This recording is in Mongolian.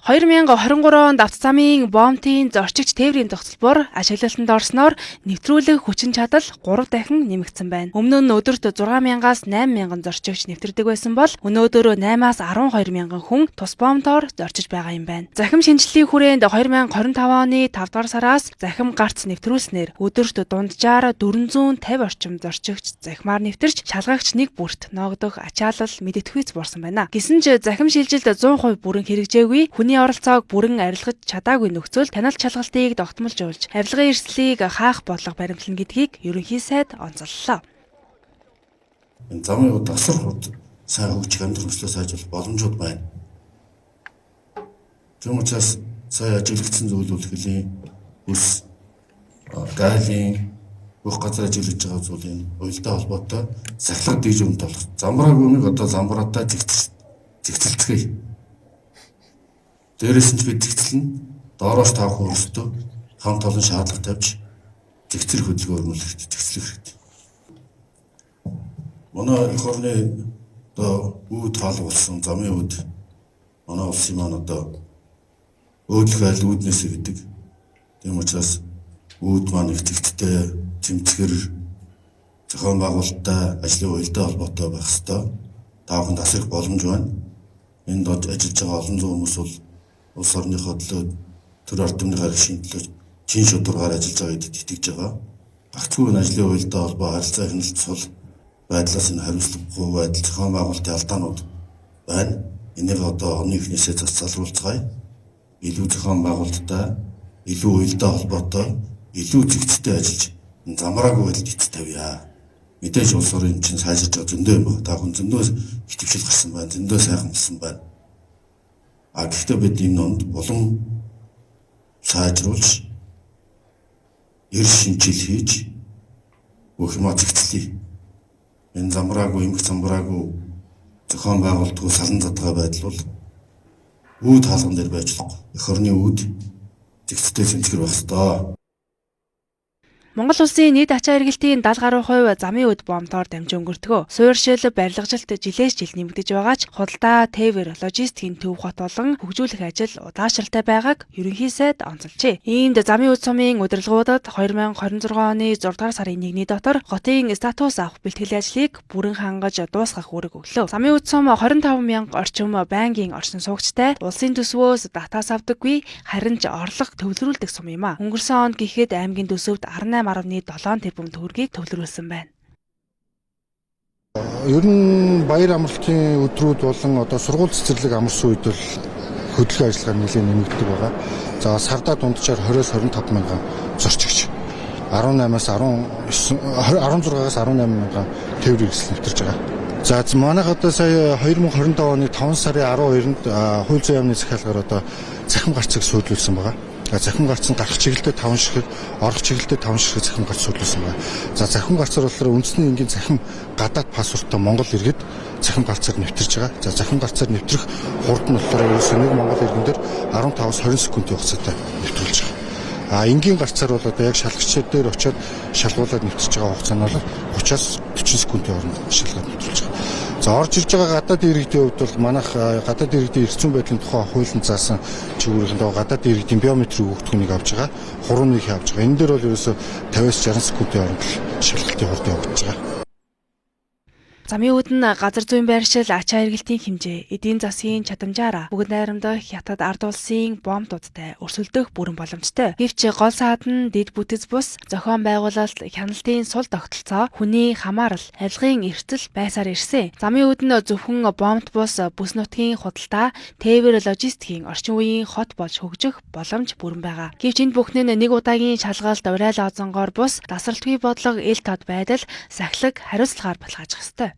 2023 онд автозамын боомтын зорчигч тээврийн зохицолбор ашиглалтанд орсноор нэвтрүүлэх хүчин чадал 3 дахин нэмэгдсэн байна. Өмнө нь өдөрт 6000-аас 8000 зорчигч нэвтэрдэг байсан бол өнөөдөр 8-аас 12 мянган хүн тус боомтоор зорчиж байгаа юм байна. Захим шинжилгээний хүрээнд 2025 оны 5 дугаар сараас захим гарц нэвтрүүлснээр өдөрт дунджаар 450 орчим зорчигч захимаар нэвтэрч шалгагч нэг бүрт ноогдох ачаалал мэддэхүйц бурсан байна. Гэсэн ч захим шилжилт 100% бүрэн хэрэгжээгүй, хүний оролцоог бүрэн арилгаж чадаагүй нөхцөл таналт шалгалтыг тогтмолжуулж, авилгын эрсдлийг хаах бодлого баримтлана гэдгийг ерөнхий сайд онцоллоо. Энэ замын үд асар хурд сайн хөгжих, амьдрах нөхцөлөө сайжруулах боломжууд байна. Тийм учраас сая ажиглагдсан зүйл бол хөлийн бүс, гайлын бүх газар ажиглаж байгаа зүйлийн уялдаа холбоотой сахилга дийж өмд болох. Замбраагүй юмыг одоо замбраатай зэгцэлцгээе. Дээрээс нь ч бид зэгцэлнэ. Доороос та бүхэн өөрсдөө хамт олон шаардлага тавьж зэгцрэх хөдөлгөөн өрнүүлэх хэрэгтэй, зэгцлэх хэрэгтэй. Манай эх орны одоо үүд хаалга болсон замын үүд манай улсын маань одоо өөдлөх айл үүднээсээ гэдэг. Тийм учраас үүд маань их зэгцтэй, цэмцгэр, зохион байгуулалттай, ажлын уялдаа холбоотой байх ёстой. Та бүхэнд асар их боломж байна. Энд ажиллаж байгаа олон зуун хүмүүс бол улс орныхоо төлөө, төр ард түмний гараг шин төлөө чин шударгаар ажиллаж байгаа гэдэгт итгэж байгаа. Гагцхүү энэ ажлын уялдаа холбоо, харилцаа хяналт сул байдлаас энэ хариуцлагагүй байдал, зохион байгуулалтын алдаанууд байна. Энийг одоо оны эхнээсээ залруулцгаая. Илүү зохион байгуулалттай, илүү уялдаа холбоотой, илүү зэгцтэй ажиллаж энэ замраагүй байдалд эц тавья. Мэдээж улс орон чинь сайжирч байгаа зөндөө юм байна. Та хүн зөндөө ихэвчлэл гарсан байна, зөндөө сайхан болсон байна. А гэхдээ бид энэ онд улам сайжруулж, эрс шинжил хийж бүх юмаа зэгцлэе. Энэ замраагүй, эмх замраагүй, зохион байгуулалтгүй салан задгай байдал бол үүд хаалган дээр байж болохгүй. Эх орны үүд зэгцтэй цэмцгэр байх ёстой. Монгол улсын нийт ачаа эргэлтийн 70 гаруй хувь замын үд боомтоор дамжин өнгөрдгөө. Суурьшил барилгажилт жилээс жил нэмэгдэж байгаа ч худалдаа, тээвэр, логистикийн төв хот болон хөгжүүлэх ажил удаашралтай байгааг ерөнхий сайд онцолжээ. Иймд замын үд сумын удирдлагуудад 2026 оны 6 дугаар сарын 1-ний дотор хотын статус авах бэлтгэлийн ажлыг бүрэн хангаж дуусгах үүрэг өглөө. Замын үд сум 25 мянга орчим байнгын оршин суугчтай, улсын төсвөөс татаас авдаггүй, харин ч орлого төвлөрүүлдэг сум юм а. Өнгөрсөн онд гэхэд аймгийн төсөвт 18.7 тэрбум төгрөгийг төвлөрүүлсэн байна. Ер нь баяр амралтын өдрүүд болон одоо сургууль цэцэрлэг амарсан үед бол хөдөлгөөн ажиллагаа нэлээд нэмэгддэг байгаа. За сардаа дунджаар 20-оос 25 мянган зорчигч, 18-аас 19, 16-аас 18 мянган тээврийн хэрэгсэл нэвтэрж байгаа. За манайх одоо сая 2025 оны 5 сарын 12-нд хууль зүйн яамны захиалгаар одоо цахим гарцыг сүйдлүүлсэн байгаа. Захим гарц нь гарах чиглэлдээ 5 ширхэг, орох чиглэлдээ 5 ширхэг захим гарц сүйдлүүлсэн байна. За захим гарцаар болохоор үндэсний энгийн захим гадаад паспорттой Монгол иргэд захим гарцаар нэвтэрж байгаа. За захим гарцаар нэвтрэх хурд нь болохоор ерөөсөө нэг Монгол иргэн дээр 15-аас 20 секундын хугацаатай нэвтрүүлж байгаа. А энгийн гарцаар бол одоо яг шалгагчид дээр очиод шалгуулад нэвтэрч байгаа хугацаа нь бол 30-аас 40 секундын хооронд шалгаад нэвтрүүлж байгаа. За орж ирж байгаа гадаад иргэдийн хувьд бол манайх гадаад иргэдийн эрх зүйн байдлын тухай хуулинд заасан чиглэлийн дагуу гадаад иргэдийн биометрик өгөгдхүүнийг авч байгаа, хурууныг авч байгаа. Энэ дээр бол ерөөсөө 50-аас 60 секундын хооронд шалгалтын хурд явагдаж байгаа. Замын үүд нь газар зүйн байршил, ачаа эргэлтийн хэмжээ, эдийн засгийн чадамжаараа бүгд найрамдах Хятад ард улсын боомтуудтай өрсөлдөх бүрэн боломжтой. Гэвч гол саад нь дэд бүтэц бус зохион байгуулалт, хяналтын сул тогтолцоо, хүний хамаарал, авилгын эрсдэл байсаар ирсэн. Замын үүд нь зөвхөн боомт бус бүс нутгийн худалдаа, тээвэр логистикийн орчин үеийн хот болж хөгжих боломж бүрэн байгаа. Гэвч энд бүхэн нь нэг удаагийн шалгалт, уриал озонгоор бус дасралтгүй бодлого, ил тод байдал, сахилаг хариуцлагаар баталгаажих ёстой.